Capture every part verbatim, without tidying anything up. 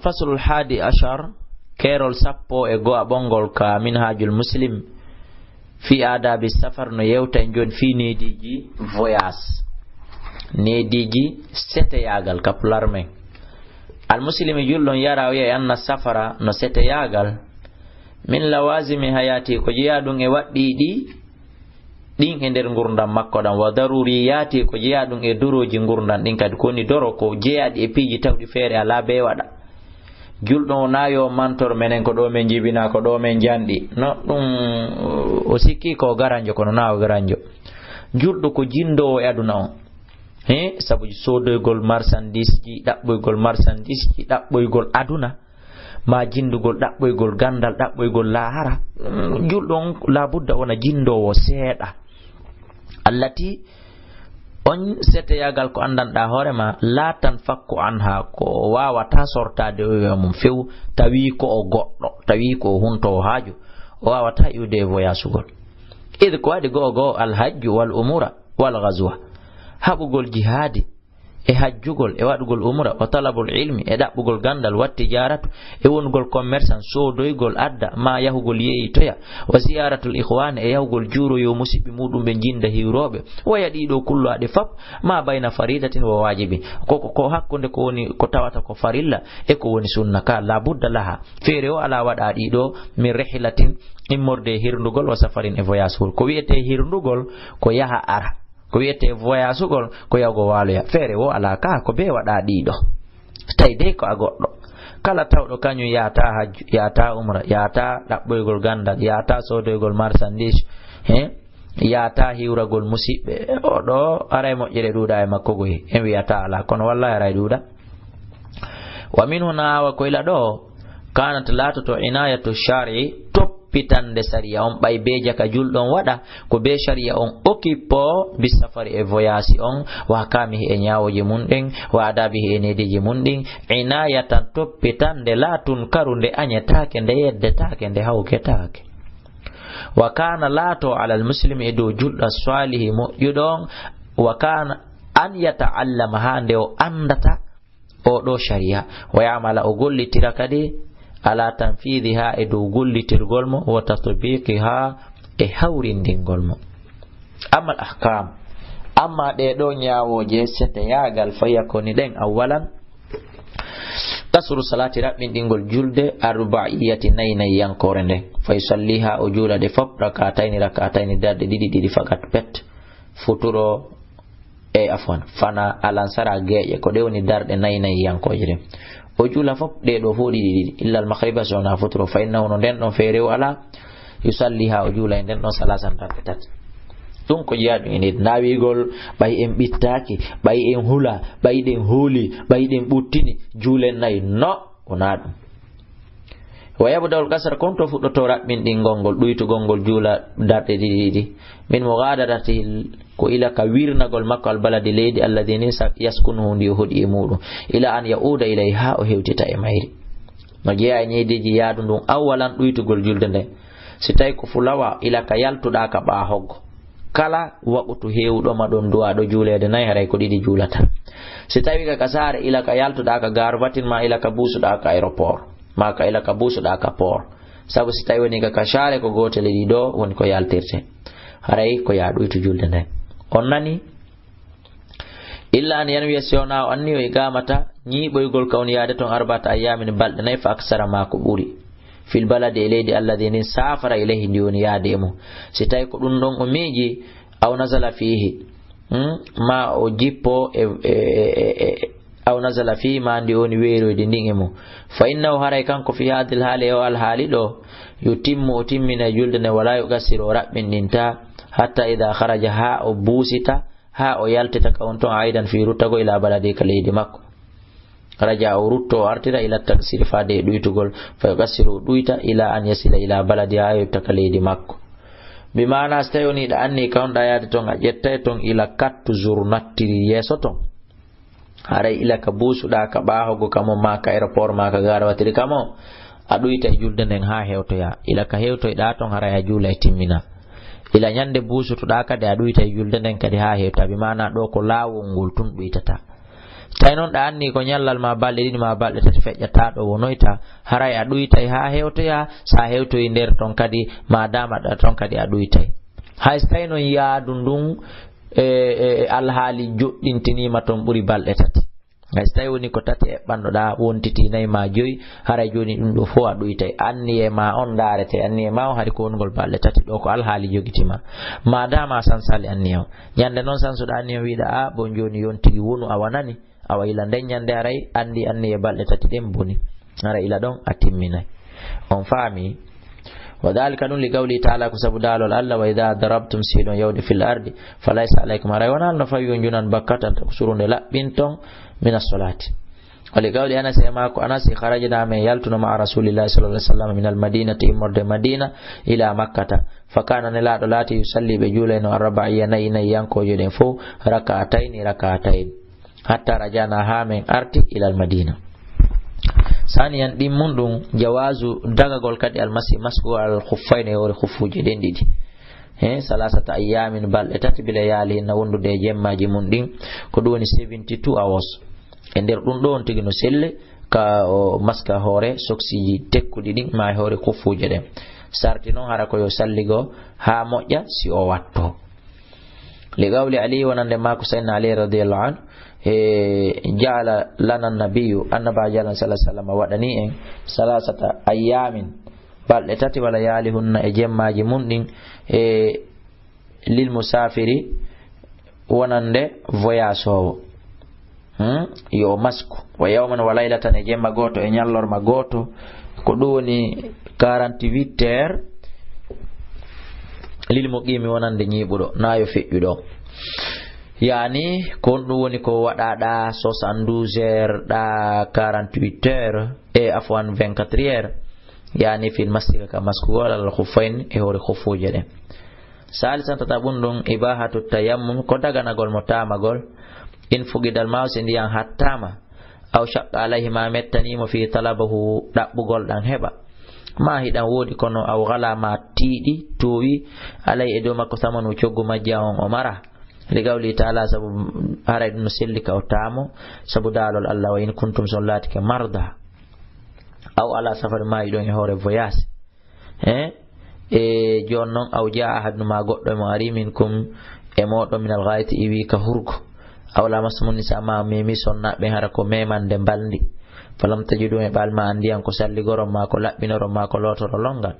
Faslul haadi ashar, keerol sappo e go'a ɓonngol ka Minhajul Muslim fi aadaabi safar, no yewta en jooni fii neediiji voyage. Neediiji seteyaagal ka pular men. Al muslimi julɗo on yara o yi'a anna safara no seteyaagal. Min lawazimi hayati, ko jeyaa ɗum e waɗɗii ɗi ɗin e nder ngurndan makko ɗan, wa daruriyaati, ko jeyaa ɗum e dorooji ngurndan ɗin kadi, ko woni doro ko jeyaaɗi e piiji tawɗi feere alaa bee waɗa. Julɗo o naa yo mantor menen ko ɗo men jibinaa, ko ɗo men janɗi. No ɗum o sikki ko garanjo, kono naa o garanjo. Julɗo ko jindoowo e aduna on. He, sabu soodoygol marsandiisji, ɗaɓɓoygol marsandiisji, ɗaɓɓoygol aduna. Ma jindugol, ɗaɓɓoygol ganndal, ɗaɓɓoygol laahara. Mm, julɗo on laabudda wona jindoowo seeɗa. Allati, on seteyaagal ko anndanɗaa hoore ma, laa tanfakku anha, ko waawataa sortaade o wi'a mum few, tawi ko o goɗɗo, tawi ko o huntoowo haaju, o waawataa iwde e voyasugol. Id ko waɗi go'o go'o, al hajju wal umura wal ghazwa, haɓugol jihaadi, e hajjugol, e waɗugol umra, wa talabul ilmi, e ɗaɓɓugol ganndal, wa tijaratu, e wonugol commerçant, soodoygol adda, ma yahugol yeeytoya, wa ziyaratul ikhwani, e yahugol juuroyo musiɓɓe muɗum ɓe jinnda hiwrooɓe, wa yaɗi ɗo kullo aɗe fop, ma bayna faridatin wa wajibi. Ko, ko, ko hakkunde ko woni, ko tawata ko farilla, e ko woni sunna, ka la budda laha. Feere o alaa waɗa ɗiɗo, min rihlatin, immorde e hirndugol, wa safarin e voyage hul. Ko wi'ete hirndugol, ko yaha ara. Ko wi'etee voyasugol, ko yahgo waaloya. Feere wo alaa ka, ko bee waɗa ɗiɗo. Tawi dey ko a goɗɗo. Kala tawɗo kañum yaata hajju, yaata umra, yaata ɗaɓɓoygol ganndal, yaata soodoygol marsandiis, he, yaata hiwragol musiɓɓe. O ɗo aray moƴƴere ɗuuɗa e makko goy. En wiyata alaa, kono wallahi aray ɗuuɗa. Wa min huna, wa ko ila ɗo, kanat laatoto inayatu shari, toppitande sariya on, ɓay be jaka julɗo on waɗa, ko be sariya on okipo bi safari e voyage on, wa kamihi e ñaawooje mun ɗen, wa adabihi e needeeji mun ɗin, inayatan toppitande, la tunkaru nde añetaake, nde yeddetaake, nde hawketaake. Wa kana laato alal muslimi e dow julɗo salihi moƴƴuɗo on, wa kana an yata'allama haa nde o anndata, oo ɗoo shari'a, wa ya'mala o gollitira kadi, ala tanfidiha e dow gollitirgol mo, wa tatbiqiha e hawrindingol mo. Amma al ahkam, amma ɗee ɗoo ñaawooje seteyaagal faya koni ɗen, awwalan, kasru salati raɓɓinɗingol julde, arbaiyati nay nay yankoore nde, fa yusalliha o juula ɗe fop, rakatayni rakatayni darɗe ɗiɗi ɗiɗi fakat pet, futuro, e afwan, fana alansara geeƴe, ko ɗe woni darɗe nay nay yankooje ɗen. O juula fof ɗee ɗoo fof ɗiɗi ɗiɗi, illa al maghriba so wonaa futuro, fa innahu no nden ɗon feere o alaa, yusalliha o juula e nden ɗon salasan darɗe tati. Ɗum ko jeyaa ɗum ene naawigol, ɓay en ɓittaaki, ɓay en hula, ɓay ɗen hooli, ɓay ɗen ɓuttini, juulen nay no, wonaa ɗum. Wa yabda'ul qasra, kon to fuɗɗoto raɓɓinɗingol ngol, ɗuytugol ngol juula darɗe ɗiɗi ɗiɗi. Min mughadaratihil, ko ila ka wirnagol makko al baladi leydi, alladhi ni sa-, yaskunuhu ndi o hoɗi e muɗum. Ila an ya'uda ilayhi, haa o hewtita e mayri. No jeyaa e neediiji yaadu ndun, awwalan ɗuytugol julde nden. Si tawi ko fulawa, ila ka yaltuɗaa ka ɓaa hoggo. Kala waqutu heewuɗo ma ɗon duwaaɗo juuleede nay, haray ko ɗiɗi juulata. Si tawi ka, ka saare, ila ka yaltuɗaa ka gaaru batin ma, ila ka buusuɗaa ka aéroport, ma ka ila ka buusuɗaa ka port. Sabu si tawi woni ka, ka saare ko gootel e ɗiɗo woni ko yaltirte. Haray ko yaa ɗuytu julde nden. On nani? Illa an yanwiya, si wonaa o anniyo iqamata, ñiiɓoygol ka woni yaade ton arba'ata ayyamin balɗe nay fa aksara maa ko ɓuri. Fil baladi e leydi alladhi ndin safara ilayhi ndi woni yaade e mum. Si tawi ko ɗum ɗon o miiji, aw nazala fiihi, hmm, ma o jippo e, e, e, e, aw nazala fiihi ma ndi woni weeroyde ndin e mum. Fa innahu haray kanko fi hadhil haali e o alhaali ɗo, yutimmu o timmina julde nde wala yuqassiru o raɓɓinɗinta hatta idha kharaja haa o buusita haa o yaltita ka on ton aidan fii ruttago ila baladi ka leydi makko. Raja o rutto o artira ila taksiri faade e ɗuytugol fa yuqassiru o ɗuyta ila an yasila ila baladi haa yetta ka leydi makko. Bi maana si tawi woni ɗa anni ka on ɗa yaade ton a ƴettay ton ila kattu zur nattiri yeeso ton. Haray ila ka buusuɗaa ka ɓaahogo ka mo ma ka aéroport ma ka gaara watiri ka mo a ɗuyta e julde nden haa hewtoya. Ila ka hewtoyɗaa ton haray a juula e timmina. Ila ñande buusutuɗaa kadi a ɗuyta e julde nden kadi haa hewta. Bi maana ɗo ko laawol ngol tun ɗuytata. Tawi noon ɗa anni ko ñallal ma balɗe ɗiɗi ma balɗe tati feƴƴata ɗo wonoyta, haray a ɗuytay haa hewtoya, sa hewtoyi nder ton kadi, ma dama ɗa ton kadi a ɗuytay. Hay so tawi noon yaadu ndun, e, e, e alhaali joɗɗintinima ton ɓuri balɗe tati. Hay so tawi woni ko tati eɓɓanɗo ɗa wontiti nayi ma joyi, haray joni ɗum ɗo fof a ɗuytay. Anniye ma on ndaarete, anniye ma on hari ko wongol balɗe tati ɗo ko alhaali jogitima. Ma dama a sansali anniye on. Ñande noon sansuɗa anniye on wiɗa a bon joni yon tigi wonu a wanani. Awa ila nden ñande aray andi anniye balɗe tati ɗen boni. Ara ila ɗon a timminay. On faami? Wa dhalika ɗum li qawli ta'ala ko sabu daalol Allah, wa idha darabtum si ɗon yawde fil ardi, fa laysa alaykum, aray wonal no fawi on junan bakkatan ko surunde laɓɓinton min as-salati. Wa li qawli Anas e maako Anas, kharajna men yaltuno ma'a rasulillahi sallallahu alaihi wasallam min al-madinati immorde Madina ila makkata. Fa kana nelaaɗo laati yusalli ɓe juulayno arba'iya nayi nayi yankoje ɗen fof raka'atayni raka'atayni. Hatta rajana ha men arti ilal Madina. Saniyan ɗin mun ɗum jawazu dagagol kadi almasi masku al khuffayni e hoore khuffuuje ɗen ɗiɗi. He salasata ayyamin balɗe tati bila yaali hinna wondude e jemmaji mun ɗin ko ɗum woni seventy-two hours. E nder ɗum ɗo on tigi no selle ka o maska hoore soksiji tekkuɗi ɗin ma e hoore khuffuuje ɗen. Sarti noon hara ko yo salligo ha moƴƴa si o watto. Li qawli Ali wonande maako Sayyidina Ali radiyallahu anhu, e ja'ala lana nabiyyu, annaba ja'ala sallallahu alaihi wasallam waɗani en salasata ayyamin, balɗe tati wala yaali hunna e jemmaji mun ɗin, e lil musafiri wonande voyasowo. Hmm? Yo masku. Wa yawman wa laylatan e jemma gooto e ñallorma gooto. Ko ɗum woni quarante-huit heures. Lil muqimi wonande ñiiɓuɗo. Na yo feƴƴu ɗo. Yani, ko ɗum woni ko waɗaɗa soixante-douze heures, ɗa quarante-huit heures, e afwan vingt-quatre heures. Yani, fil masika ka maskugol alal khuffayn e hoore khuffuuje ɗen. Salisan tata ɓun ɗum, ibahatu tayammum, ko daganagol mo taamagol, in fugidal ma si ndiyan hattama, aw shaqqa alayhi ma mettani mo fi talabahu ɗaɓɓugol ɗan heɓa. Ma hiɗan woodi kono aw gala ma tiiɗi, toowi, alay e dow makko samanu coggu majja on o mara. Li qawli ta'ala, sabu haray ɗum no selli ka o taamo, sabu daalol Allah wa in kuntum son laatike marda. Aw ala safari ma iɗon e hoore voyage. He? E jooni noon, aw jaa ahadun ma goɗɗo e mo ari minkum e mooɗon minal ghaa'iti iwi ka hurgo. Aw lamastum nisa ma memi sonnaɓe hara ko memande mbalndi. Falam tajidu heɓal ma andiyan ko salligoron ma ko laɓɓinoron ma ko lootoro longal.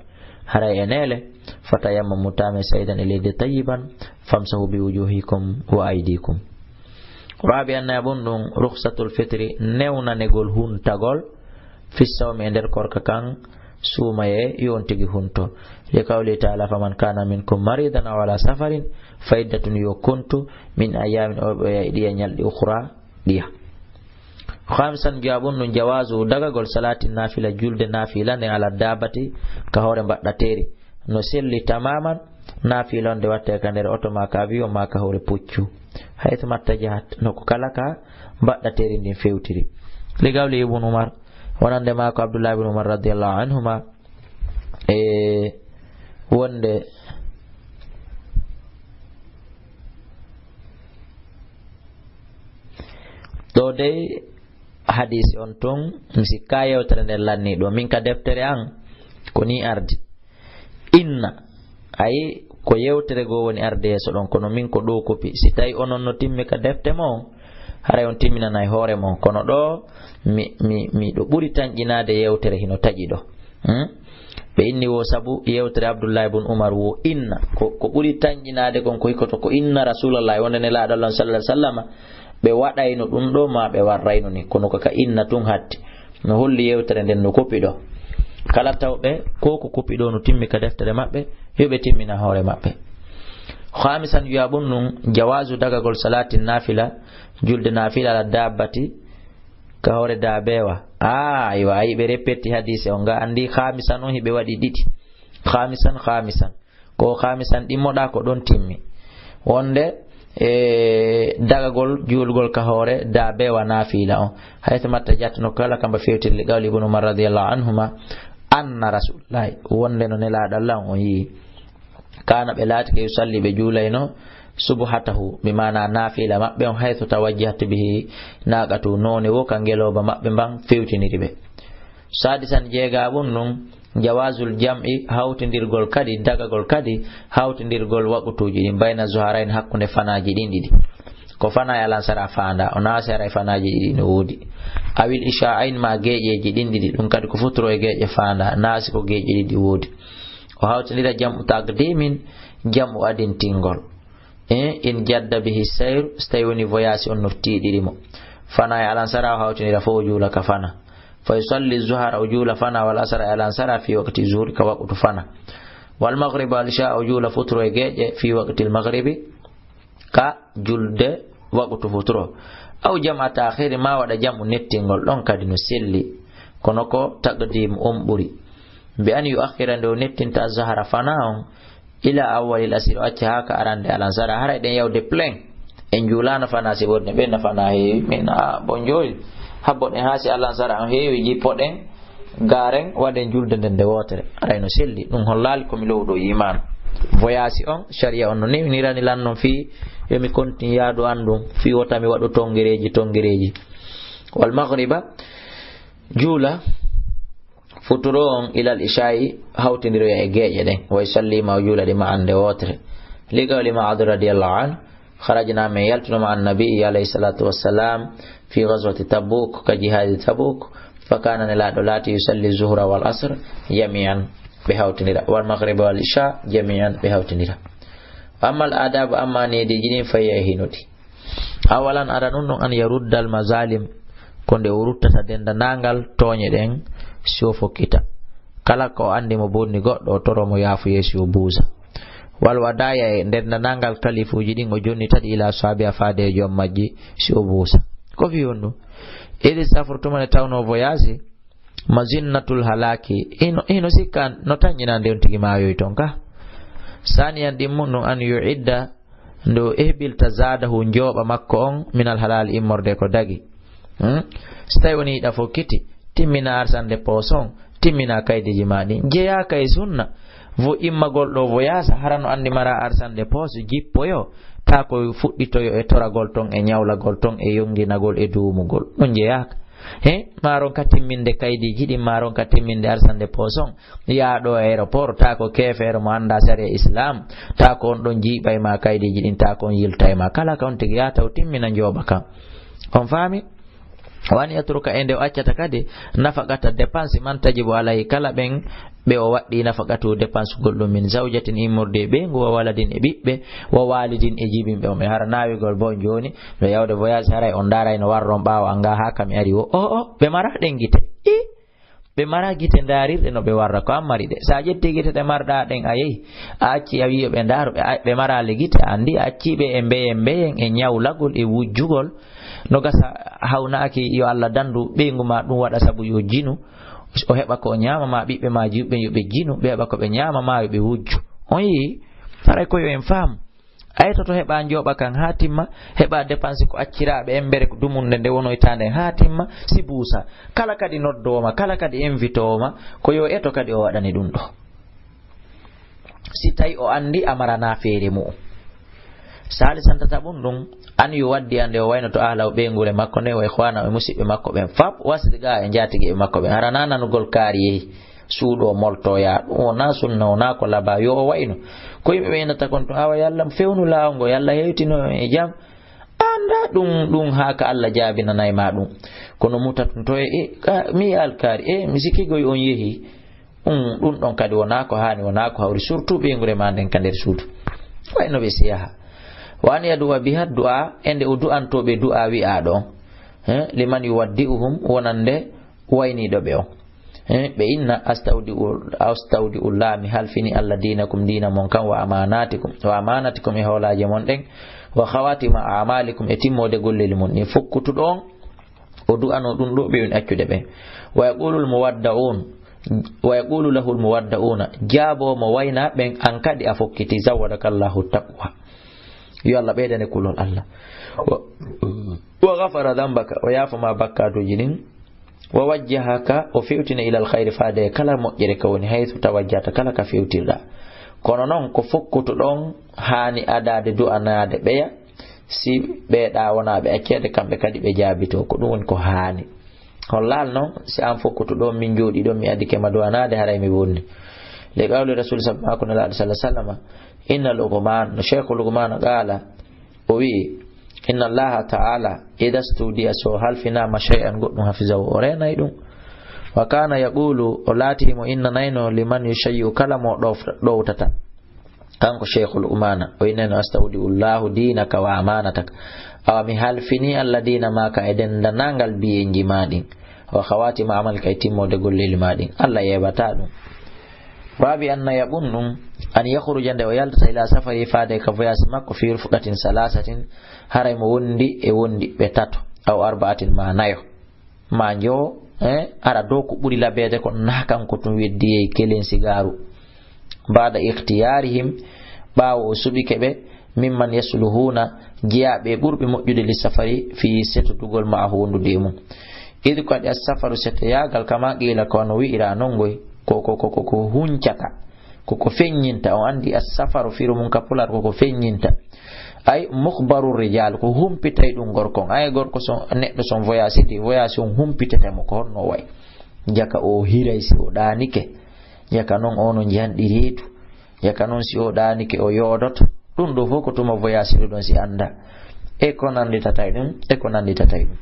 Haray e neele, fatayammamu tame sa'idan e leydi tayyiban, famsahu bi wujuhikum wa aydikum. Rabi anna bun ɗum rukhsatul fitri newnanegol huntagol fi sawmi e nder korka kan suumaye yo on tigi hunto. Li qawli ta'ala, faman kana minkum maridan aw ala safarin fa iddatun yo kontu min ayamin o ɓe e ɗiya ñalɗi ukhra ɗiya. Khamisan jawabun ɗum jawazu dagagol salati nafila julde nafila nden ala dabati ka hoore mbaɗɗateri. No selli tamaman nafila on nde watte ka nder oto ma ka avion ma ka hoore puccu. Haythu matta jahat no ko kala ka mbaɗɗateri ndin fewtiri. Li qawli Ibn Umar, wonande ma ko Abdullah ibn Umar radiyallahu anhuma, e wonde ɗo dey hadisi on tun, mi sikka yewtere nden lanni ɗo. Min ka deftere an, ko ni ardi. Inna, ayi, ko yewtere goo woni arde yeeso ɗon, kono min ko ɗo kopi. Si tawi onon no timmi ka defte mo, haray on timminanay hoore mon. Kono ɗo, mi, mi, miɗo ɓuri tanƴinaade yewtere hino taƴi ɗo. Hmm? Ɓe inni wo sabu yewtere Abdullahi bun Umar wo inna. Ko, ko ɓuri tanƴinaade kon ko hikkoto ko inna Rasulallah, wonde Nelaaɗo Allah sallallahu alaihi wasallama, ɓe waɗayno ɗum ɗo ma ɓe warrayno ni. Kono ko ka inna tun hatti. No holli yewtere nden no kopi ɗo. Kala tawɓe ko ko kopi ɗo no timmi ka deftere maɓɓe, yo ɓe timmina hoore maɓɓe. Khamisan, wi'a ɓun ɗum, jawazu dagagol salati nafila, julde nafila ala dabbati, ka hoore daabewa. Ah, aywa, ayi ɓe repeti hadise on, nga andi khamisan on hiɓe waɗi ɗiɗi. Khamisan, khamisan. Ko khamisan ɗimmoɗa ko ɗon timmi. Wonde, e, dagagol juulgol ka hoore daabewa nafila on. Haythu matta jattuno kala kamba fewtirli qawli Ibn Umar radiyallahu anhuma, anna Rasulullahi, wonde no Nelaaɗo Allah on, on yii. Kana ɓe laatike yusalli ɓe juulayno, Subhatahu, bi maana naafila maɓɓe on, haythu tawajjahat bihi naqatu, noone wo ka ngelooba maɓɓe mban fewtiniri ɓe. Sadisan, jeegaɓun ɗun, jawazul jam'i, hawtindirgol kadi, dagagol kadi, hawtindirgol waqtuuji ɗin, bayna zuharayn, hakkunde fanaaji ɗin ɗiɗi. Ko fanaa e alansara faanda, o naasi haray fanaaji ɗiɗi no woodi. Awil isha'ayn, ma geeƴeeji ɗin ɗiɗi, ɗun kadi ko futuro e geeƴe faanda, naasi ko geeƴe ɗiɗi woodi. O hawtindira jam'u taqdimin, jam'u adintingol. E in jadda bihi sayr, so tawi woni voyage on no tiiɗiri mo. Fana e alansara o hawtindira fof o juula ka fana. Fa yusalli zuhara o juula fana wal asara e alansara fi waqti zuhri ka waqtu fana. Wal maghrib wal isha o juula futuro e geeƴe fi waqtil maghribi ka julde waqtu futuro. Aw jam'a ta'khiri ma waɗa jam'u nettingol ɗon kadi no selli. Kono ko taqdim on ɓuri. Bi an yu'akhkhira nde o nettinta zahara fana on ila awwalil asri o acca haa ka arande alansara. Haray ɗen yawde plein. En juulano fana si wonde ɓen na fana heewi. Min a bon joyi. Habbo ɗen haa si alansara on heewi jippo ɗen. Garen waɗen julde nden nde wootere. Aray no selli. Ɗum hollaali ko mi lowɗo iman. Voyage on, sharia on no newnirani lan non fii yo mi kontin yaadu an ɗum. Fii wota mi waɗu tongireeji, tongireeji. Wal maghriba, juula, futuro on ilal isha'i, hawtindiroya e geeƴe ɗen. Way salli ma o juula ɗi ma ande wootere. Li qawli Ma'ad radiyallahu anhu, kharajna min yaltino ma annabi alayhi salatu wassalam fi ghazwati Tabuk, ka jihadi Tabuk. Fa kana nelaɗo laati yusalli zuhra wal asr jami'an ɓe hawtindira. Wal maghriba wal isha jami'an ɓe hawtindira. Amma al adabu amma neediji ɗin fa hiya e hinudi. Awalan ara ɗum ɗon an yaruddal mazalim ko nde o ruttata dendanangal tooñe ɗen si o fokkita. Kala ko o andi mo bonni goɗɗo o toro mo yaafuye si o buusa. Wal wadaya e dendanangal kalifuji ɗin o jonni tati ila sahabi a faade e joom majji si o buusa. Ko fi honɗum? Idi safru tuma nde tawno voyage mazinnatul halaki hino, hino sikka no tanƴina nde on tigi maayoy ton ka. Saniyan ɗin mun ɗum an yu'idda nde o ehɓilta zaadahu njooɓa makko on minal halal immorde ko dagi. Hmm? So tawi woni yiɗa fokkiti timmina arsande poos on, timmina kaydiji ma ɗin jeyaaka e sunna. Vo immagol ɗo voyasa harano andi mara arsande poos jippoyo ta ko fuɗɗitoyo e toragol ton e ñawlagol ton e yonginagol e duumugol ɗum jeyaaka. He maron ka timminde kaydiji ɗin maron ka timminde arsande poos on. Yaa ɗo e aéroport ta ko keefeero mo annda sariya islam ta ko on ɗon jiiɓa e ma kaydiji ɗin ta ko on yilta e ma kala ka on tigi yaa taw timmina njooɓa kan. On faami? Wani yatruka e nde o accata kadi nafaqata dépense man tajibu alayhi kala ɓen ɓe o waɗɗi nafaqatu dépense gol ɗum min zawjatin immorde e ɓeyngu wa waladin e ɓiɓɓe wa walidin e jibinɓe on ɓe hara nawigol bon joni ɓe yawde voyage haray on ndaray no warron ɓaawo an nga ha kam e ari wo o o ɓe mara ɗen gite i ɓe mara gite ndarirɗe no ɓe warra ko an mari ɗe sa ƴetti gite ɗe marɗa ɗen a yehi a acci a wiyo ɓe ndaru ɓe a- ɓe marali gite a andi a acci ɓe e mbeyen mbeyen e ñawlagol e wujjugol no gasa hawnaaki yo allah dandu ɓeyngu ma ɗum waɗa sabu yo jinu o heɓa ko o ñaama ma ɓiɓɓe ma jiwɓe yo ɓe jinu ɓe heɓa ko ɓe ñaama ma yo ɓe wujju on yi haray ko yo en faamu Ayto to heɓa njooɓa kan haa timma, heɓa dépense ko acciraaɓe embere ko dumunde nde wonoytaa nden haa timma, si buusa. Kala kadi noddooma, kala kadi invitooma, ko yo eto kadi o waɗani ɗum ɗo. Si tawi o anndi a maranaa feere mu'um. Saali santata ɓum ɗum, an yo waddi annde o wayno to ahlaw ɓeynguure makko nde, o ikhwaana e musiɓɓe makko ɓen fap, wasde ga e njaatige e makko ɓen. Hara na nanugol kaari yehi. Suuɗo moltoya ɗum wona sunna wona ko laba yo o wayno ko yimɓe ɓe inata kon to awa yalla fewnu laawo ngo yalla hewtino e jam anda ɗum ɗum haa ka allah jaabinanay ma ɗum kono muta tun to e e, ka- mi alkaari e mi sikkigoy on yehi ɗum ɗum ɗon kadi wona ko haani wona ko hawri surtout ɓeynguure ma nden ka nder suudu wayno ɓe si yaha wa an yadu'a biha du'a e nde o du'antoɓe du'a wi'aɗo on he, liman yuwaddi'uhum wonande wayniiɗo ɓe on. Eh, ɓe inna astawdi'u astawdi'ullah mi halfini allah dinakum dina mon kan wa amanatikum wa amanatikum e hoolaje mon ɗen wa khawatima amalikum e timmode golleli mon ɗin fokkutuɗo on o du'ano ɗum ɗo ɓe on accude ɓen wa yaqulul muwaddaun wa yaqulu lahul muwaddauna jaabo mo wayna ɓen an kadi a fokkiti zawadakallahu taqwa yo allah ɓeydane kulol allah wa, wa ghafara dhanbaka o yaafama bakkaduji ɗin wa wajjahaka o fewtina ilal khayri faade e kala moƴƴere ka woni haythu tawajjahta kala ka fewtirɗa kono noon ko fokkutuɗon haani adaade du'anaade ɓeya, si ɓe ɗa wonaa ɓe acceede, kamɓe kadi ɓe jaabito. Ko ɗum woni ko haani. Hollaal noon, si aan fof ko to ɗoon min njooɗii ɗoon, mi adike ma du'anaade, haray mi bonni. Li qawli Rasul, sabu maa ko Nelaaɗo sallallaahu alayhi wa sallam, inna Luqmaan, no Sheikhu Luqmaana qaala, o wi'i, inna Allaha ta'ala ida studiya, so halfinaama shay'an goɗɗum, hafizahu, o reenay ɗum. Wa kana yaqulu, o laati mo innanayno, liman yushayyi'u, kala mo ɗof-, ɗowtata. Kanko Sheikhu Luqmaana, o innayno, astawdi'u Allahu dinaka wa amanataka. Awa mi halfini Allah diina maaka e denndanangal biyenji ma ɗin. Wa khawatima amalika, e timmode golleeli ma ɗin. Allah yeeɓata ɗum. Rabi anna yaɓun ɗum, an yakhruja, nde o yaltata, ila safari, faade ka voyage makko, fi rufqatin salasatin, haray mo wondi e wondiɓɓe tato, aw arba'atin, ma nayo, ma njowo, eh, ara dow ko ɓuri labeede kon, na kanko tun weddi e kelen sigaaru. Ba'da ikhtiyarihim, ɓaawo o suɓike ɓe, mimman yasluhuna, jeyaaɓe ɓurɓe moƴƴude, li safari, fii setodugol, ma'ahu, wondude e mum. Id, ko adi, as-safaru, setoyaagal, kama qila, ko no wi'ira non ngoy, ko, ko, ko, ko, ko huncata, ko ko feññinta. On anndi as-safaru, firo mum ka Pulaar, ko ko feññinta. Ay, mukhbaru rijal, ko humpitay ɗum gorko on. Ay, gorko son, neɗɗo son voyage, si voyage on humpitete mo, ko honno way? Jaka o hiray si o ɗaanike. Jaka non o no njanɗi reedu. Jaka non si o ɗaanike o yoodoto. Ɗum ɗo fof ko tuma voyage ɗum ɗon si annda. E ko nannditata e ɗum, e ko nannditata e ɗum.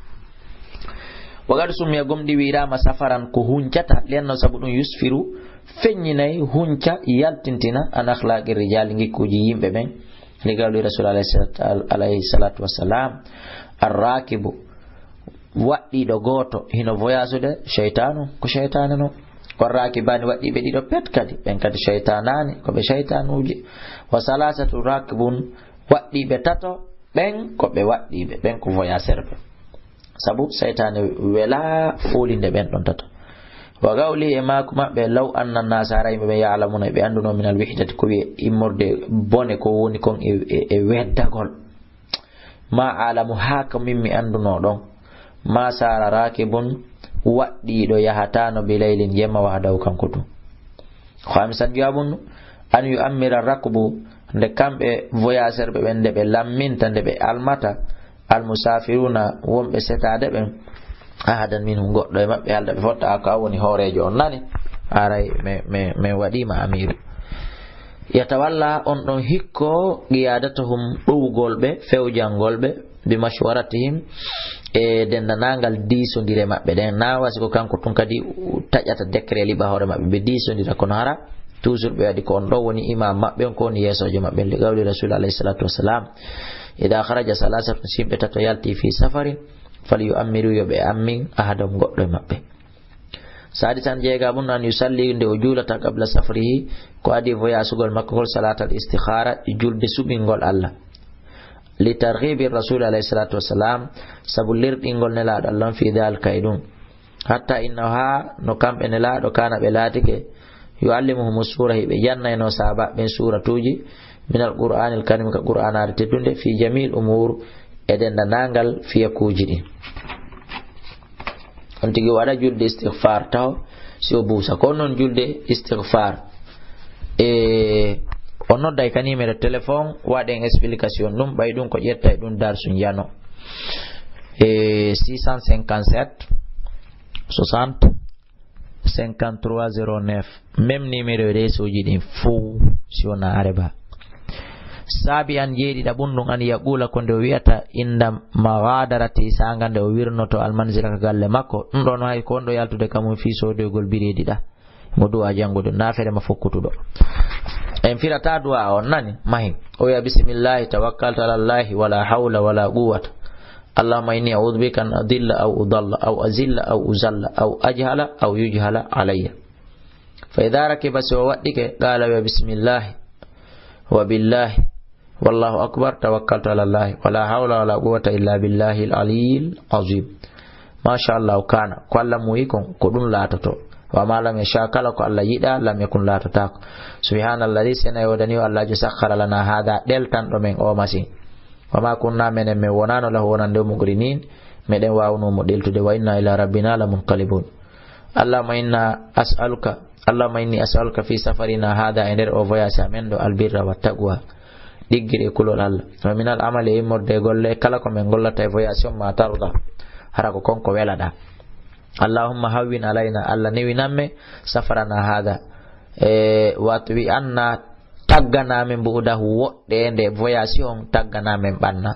Wa qad summiya, gomɗi wi'iraama safaran, ko huncata, li'annahu, sabu ɗum, yusfiru, feññinay, hunca, yaltintina, an akhlaqi rijal, ngikkuuji yimɓe ɓen. Li qawli Rasul alayhi salatu, alayhi salatu wassalam, arrakibu, waɗɗiiɗo gooto hino voyage de, shaytanu, ko shaytaane non. Warrakibaani, waɗɗiiɓe ɗiɗo pet kadi, ɓen kadi shaytaanaani, ko ɓe shaytanuuji. Wa salasatu rakibun, waɗɗiiɓe tato, ɓen ko ɓe waɗɗiiɓe, ɓen ko voyageur ɓe. Sabu shaytaane welaa foolinde ɓen ɗon tato. Wa qawli, e maaku maɓɓe, law anna nnaasa, haray ɓe ya'lamuna, ɓe annduno, min al wihdati, ko wi'e immorde bone ko woni kon e, e, e weddagol. Ma alamu, haa ko min mi annduno ɗon. Ma sara rakibun, waɗɗiiɗo yahataano, bi laylin, jemma, wahdahu, kanko tun. Khamisan, jaabun, an yu'ammira rakbu, nde kamɓe voyageur ɓe ɓen, nde ɓe lamminta, nde ɓe almata, al musafiruna, wonɓe setaade ɓen, ahadan minhum, goɗɗo e maɓɓe, halda ɓe fotta, a ko a woni hooreejo on, nani? Aray, mi, mi, mi waɗiima amiiru. Yatawalla, on ɗon hikko, qiyadatahum, ɗowgol ɓe, fewjangol ɓe, bi mashwaratihim, e denndanangal diisondire maɓɓe ɗen. Na wasi ko kanko tun kadi taƴata décret, liɓa hoore maɓɓe, ɓe diisondira, kono hara toujours ɓe waɗi ko on ɗo woni imam maɓɓe, ko woni yeesoojo maɓɓe. Li qawli Rasul alayhi salatu wassalam, ida kharaja salasatun, si yimɓe tato yalti fi safarin, fal yu'ammiru, yo ɓe ammin, ahadahum, goɗɗo e maɓɓe. Sadisan, jeegaɓun, an yusalli, nde o juulata, qabla safrihi, ko adi voyasugol makko ngol, salatal istikhara, julde suɓingol Allah. Li targhibi Rasul alayhi salatu wassalam, sabu lerɗingol Nelaaɗo Allah on fi dhalika e ɗum. Hatta innahu, haa no kamɓe Nelaaɗo, kana, ɓe laatike, yuallimuhumu sura, hiɓe jannayno sahaaba ɓen suratuuji, min al Qur'anil Karim, ka Qur'anaare teddunde, fi jami'il umur, e denndanangal fiyakuuji ɗin. On tigi waɗa julde istighfar taho si o buusa. Ko noon julde istighfar. E, o nodday ka numéro téléphone, waɗen explication ɗum, ɓay ɗum ko ƴetta e ɗum darsu njano. E, six cent cinquante-sept, soixante, cinquante-trois zéro neuf. Même numéro réseau ji ɗin fof, si wona areba. Saabi an jeeɗiɗa ɓun ɗum, an yaqula, ko nde o wi'ata, inda maghadarati, saanga nde o wirnoto, almanzila, ka galle makko. Ɗum ɗon hay ko on ɗo yaltude kamum fii soodoygol bireedi ɗa. Mo du'a janngude, na fere ma fokkutuɗo. En firata du'a on, nani? Mahi. O wi'a, bismillahi tawakkaltu ala Allahi, wala hawla wala quwwata. Allahumma inni a'udhu bika an adilla aw udalla, aw azilla aw uzalla, aw ajhala aw yujhala alayya. Fa idha rakiba, si o waɗɗike, qala, wi'a, bismillahi wa billahi, wallahu akbar, tawakkaltu ala Allahi, wala hawla wala quwwata illa billahi al-aliyyil azim. Masha Allah, kana. Ko Allah muuyi kon, ko ɗum laatoto. Wa ma lam yasha, kala ko Allah yiɗa, lam yakun, laatotaako. Subhanalladhi, sena e woodani o Allah jo, sakhkhara lana hadha, ɗeltanɗo men o masin. Wa ma kunna, menen men wonaano, lahu, wonande o, muqrinin, meɗen waawno mo ɗeltude. Wa inna ila rabbina lamunqalibun. Allahumma inna as'aluka, Allahumma inni as'aluka fi safarina hadha, e nder o voyage amen ɗo, albirra wa taqwa, ɗiggiri e kulol Allah. Wa minal amali, e immorde e golle, kala ko men gollata e voyage on, ma tarda, hara ko kon ko welaɗa. Allahumma hawwin alayna, Allah newinan men, safarana hada. E, wa atwi anna, taggana men bu'udahu, woɗɗeende voyage on, taggana men ɓanna.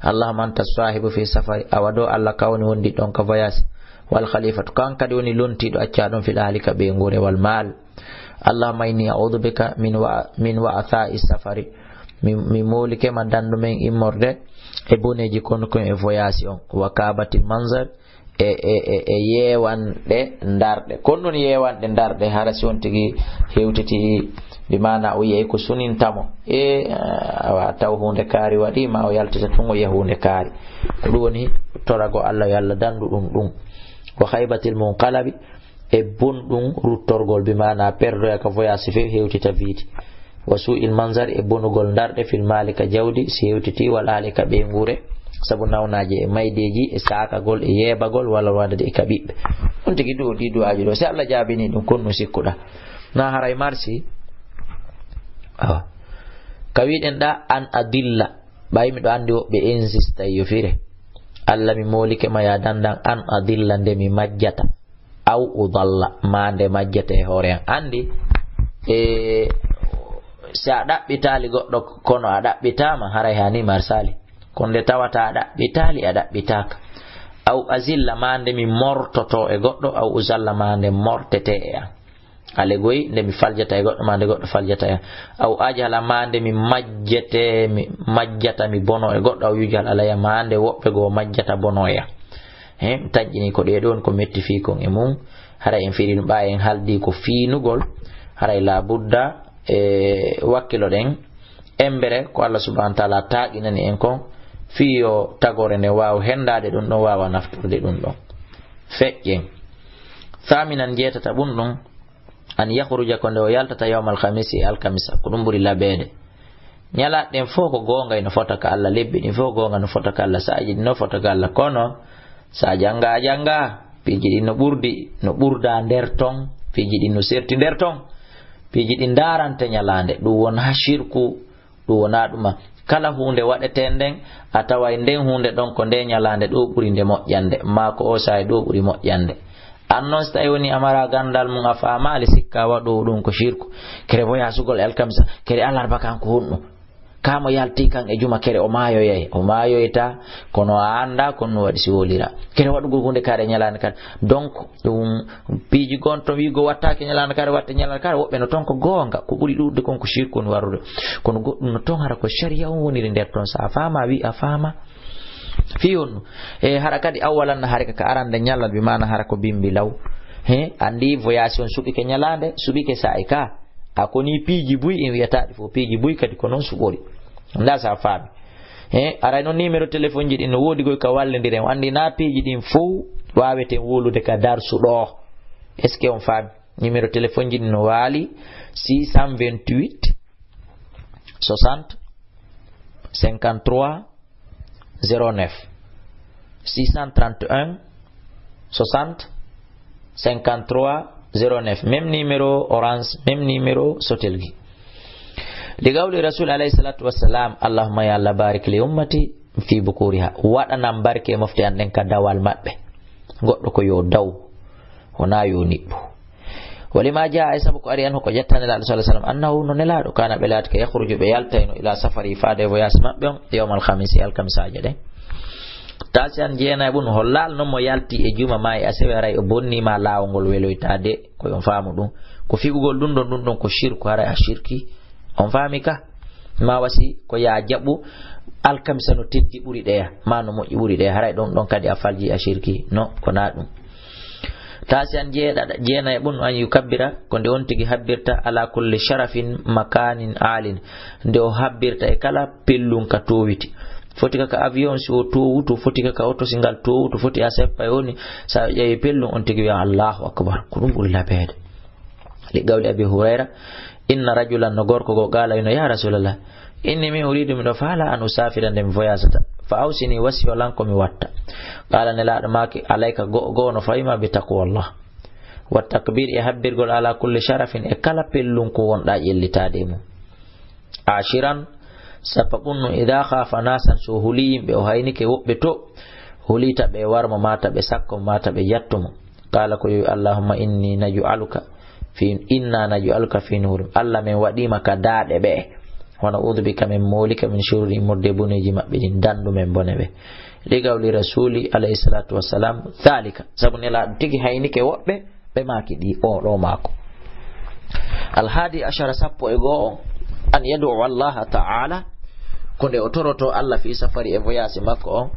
Allahumma anta sahibu fi safari, awa ɗo Allah ka woni wondi ɗon ka voyage. Wal khalifatu, kan kadi woni lontiiɗo acca ɗon fil ahli ka ɓeynguure wal mal. Allahumma inni a'udhu bika min wa-, min wa'tha'i safari. Mi, mi moolike ma dandu men immorde e boneeji kon kon e voyage on. Wa kaabatil manzar, e, e, e, e yeewanɗe ndarɗe. Kon non yeewanɗe ndarɗe, hara si on tigi hewtiti, bi maana o yehi ko suninta mo. E, awa taw huunde kaari waɗi, ma o yaltita tun o yi'a huunde kaari. Ko ɗum woni torago Allah, yo Allah dandu ɗum ɗum. Wa khaybatil munqalabi, e bonɗum ruttorgol, bi maana perdoya ka voyage few hewtita viidi. Wa su'il manzar, e bonugol ndarɗe fil mali ka jawdi, si hewtiti wal ahli ka ɓeynguure, sabu nawnaaje e maydeeji, e saakagol, e yeebagol, walla wadde e ka ɓiɓɓe. Ɗum tigi du-, ɗi du'aaji ɗo, si Allah jaabini ɗum, kon ɗum sikkuɗa. Na haray marsi. Awa. Ka wiɗen ɗa an adilla, ɓay miɗo andi woɓɓe insista yo fire. Allah mi moolike ma ya dandan an adilla nde mi majjata. Aw udalla, ma nde majjete e hoore an. Andi, e, si a ɗaɓɓitaali goɗɗo kono a ɗaɓɓitaama, haray hani marsaali. Kono nde tawata a ɗaɓɓitaali, a ɗaɓɓitaaka. Aw azilla, ma nde mi mortoto e goɗɗo, aw uzalla, ma nde mortete e an. Alegoy, nde mi faljata e goɗɗo, ma nde goɗɗo faljata e an. Aw ajhala, ma nde mi majjete, mi majjata, mi bono e goɗɗo, aw yujhal alayya, ma nde woɓɓe goo majjata bono e an. He, mi tanƴini ko ɗee ɗoon ko metti fii kon e mum. Haray en firi ɗum, ɓaawo en haldi ko fiinugol. Haray laabudda e wakkiloɗen. Embere ko Allah subhanahu wa ta'ala taaƴinani en kon. Fii yo tagore nde waaw hendaade ɗum ɗon, waawa naftorde ɗum ɗon. Feƴƴen. Thaminan, jeetata ɓun ɗum. An yakhruja, ko nde o yaltata yawmal khamisi, e alkamisa, ko ɗum ɓuri laɓeede. Ñalaaɗe ɗen fof ko goonga, ino fota ka Allah, lebbi ɗin fof goonga no fota ka Allah, sa'aji ɗin no fota ka Allah, kono sa jannga, a jannga, piiji ɗin no ɓurdi, no ɓurda nder ton, piiji ɗin no serti nder ton, piiji ɗin ndarante ñalaande, ɗum won ha shirku, ɗum wona ɗuma. Kala huunde waɗeten nden, a taway nden huunde ɗon ko nde ñalaande ɗo ɓuri nde moƴƴande, maa ko o saa'i ɗo ɓuri moƴƴande. An non, si tawi woni a mara gandal mum, a faamaali, sikka waɗoowo ɗum ko shirku. Kere boya sugol alkamisa, kere alarba kan ko honɗum? Ka mo yalti kan e juma, kere o maayoyay, o maayoyta, kono a annda kon no waɗi si wolira. Kere waɗugol huunde kare ñalaande kare. Donc, ɗum piiji gon ton wiigo wattaake ñalaande kare, watte ñalaande kare, woɓɓe no ton ko goonga, ko ɓuri ɗuuɗude kon ko shirku woni warrude. Kono goɗɗum no ton hara ko sharia on woniri nder ton, sa a faama, wi a faama. Fii honno? E hara kadi awwalan na hara ka arande ñalal, bi maana hara ko bimbi law. He, andi voyage on suɓike ñalaande, suɓike saa'i ka. A koni piiji buy en wiyata ɗi fof piiji buy kadi ko non suɓori. Nda sa faami. He, aray non numéro téléphone ji ɗin no woodi goy ka wallindire. Andi na piiji ɗin fof waaweten wolude ka darsu ɗo. Est-ce que on faami? Numéro téléphone ji ɗin no waali six cent vingt-huit soixante cinquante-trois zéro neuf, six cent trente et un soixante cinquante-trois zéro neuf. Même numéro Orange, même numéro Sotelgi. Li qawli Rasul alayhi salatu wassalam, Allahumma ya Allah barik li ummati fi bukuriha. Waɗanan barke e mofte an ɗen ka dawal maɓɓe. Goɗɗo ko yo daw, wona yo niɓɓu. Walima jaa, e sabu ko ari an ko ƴettani Nelaaɗo sallallahu alaihi wasallam, annahu, no Nelaaɗo, kana, ɓe laati ka, yakhruju, ɓe yaltayno, ila safari, faade voyage maɓɓe on, yawmal khamisi, alkamisaaje ɗen. Tasi'an, jeenay ɓun, hollal non mo yalti e juma ma e asewe, aray o bonnima laawol ngol weloytaade, ko yon faamu ɗum. Ko fiɓugol ɗum ɗon, ɗum ɗon ko shirku, haray a shirki. On faami ka? Ma wasi ko ya jaɓu alkamisa no teddi ɓuri ɗeya, ma no moƴƴi ɓuri ɗeya, haray ɗon, ɗon kadi a falji, a shirki. No, ko na ɗum. Tasi'an, jeeɗaɗa, jeenay ɓun, an yukabbira, ko nde on tigi habbirta, ala kulli sharafin makanin alin, nde o habbirta e kala pellun ka towiti. Foti ka, ka avion si o towutu, foti ka, ka oto si ngal towutu, foti a seppa e woni, sa ƴeewi pellun, on tigi wiya, "Allahu akbar." Ko ɗum ɓuri labeede. Li qawli Abi Hurayra, inna rajulan, no gorko go, qala, ino, "Ya Rasulallah, inni, min uridu, miɗo faala, an usafira, nde mi voyasata. Fa awsini, wasiyo lan ko mi watta." Qala, Nelaaɗo maaki, "Alayka, go, go no fawima, bi taqwallah. Wa takbir, e habbirgol ala kulli sharafin, e kala pellun ko wonɗa ƴellitaade e mum." Ashiran, Sappa ɓunnu, "Idha khafa nasan", so huli yimɓe, o haynike woɓɓe to, hulita ɓe warmo, mata ɓe sakko, mata ɓe jattumo. Qala, ko yo wi, "Allahumma inni naj'aluka fi, inna naj'aluka fi nuhurihim." Allah, men waɗima ka daaɗe ɓe. "Wa na'udhu bika", men molike, "min shururi", immorde boneji maɓɓe ɗin, dandu men bone ɓe. Li qawli rasuli alayhi salatu wassalam dhalika. Sabu Nelaɗo tigi haynike woɓɓe, ɓe maaki ɗi, o ɗo maako. Al-hadi ashara, sappo e go'o on, an yad'u Allah ta'ala, ko nde o toroto Allah fi safari, e voyage makko on,